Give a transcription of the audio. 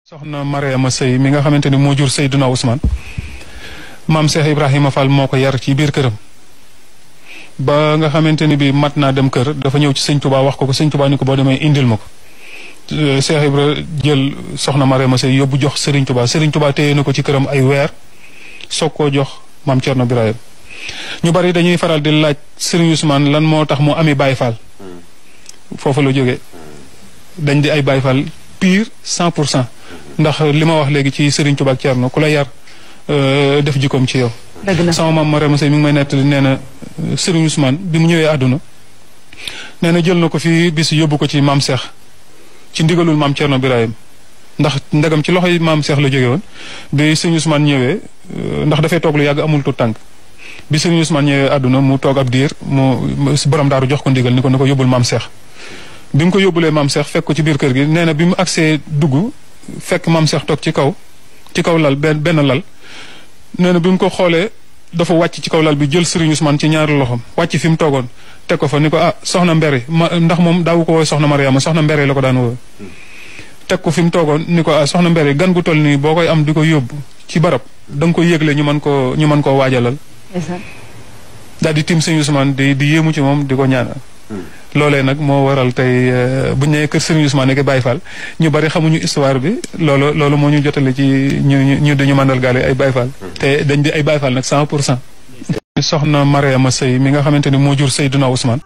soxna Mariama Sey mi nga xamante ni moo jur Seydina Ousmane maam Cheikh Ibrahima Fall moo ko yar ci biir këram ba nga xamante ni bi mat naa dem kër dafa ñëw ci sëñ Touba wax ko sëñ Touba ni ko boo demee indil ma ko Cheikh Ibra jël soxna Mariama Sey yóbbu jox Serigne Touba téye na ko ci këram ay weer soog koo jox maam Thierno Birahim ñu bari dañuy faral di laaj Serigne Ousmane lan moo tax mu ami Baye Fall foofu la jógee dañ di ay Baye Fall pire 100%. ndax li ma wax léegi ci Serigne Touba ak Thierno ku la yar def jikkoom ci yow. sama maam Mariama Sey mi ngi may nettali nee na Serigne Ousmane bi mu ñëwee àdduna nee na jël na ko fi bis yóbbu ko ci maam Cheikh ci ndigalul maam Thierno Birahim ndax ndegam ci loxoy maam Cheikh la jóge woon bi Serigne Ousmane ñëwee ndax dafay toog lu yàgg amul tu tànk bi Serigne Ousmane ñëwee àdduna mu toog ab diir mu borom daaru jox ko ndigal ni ko yóbbul maam Cheikh bi mu ko yóbbulee maam Cheikh fekk ko ci biir kër gi nee na bi mu agsee dugg fekk maam Cheikh toog ci kaw lal benn lal nee na bi mu ko xoolee dafa wàcc ci kaw lal bi jël Serigne Ousmane ci ñaari loxom wàcc fi mu toogoon teg ko fa ni ko soxna Mbere ndax moom daawu ko woowe soxna Mariama soxna Mbere la ko daan woowe teg ko fi mu toogoon ni ko soxna Mbere gan gu toll nii boo koy am di ko yóbbu ci barab da nga ko yëgle ñu mën koo waajalal daal di tim Serigne Ousmane di yéemu ci moom di ko ñaanal loolee nag moo waral tey bu ñu nee kër Serigne Ousmane nekk Baye Fall ñu bari xamuñu histoire bi loolu moo ñu jotale ci ñu dañu màndargaale ay Baye Fall te dañ di ay Baye Fall nag 100%. soxna Mariama Sey mi nga xamante ni moo jur Seydina Ousmane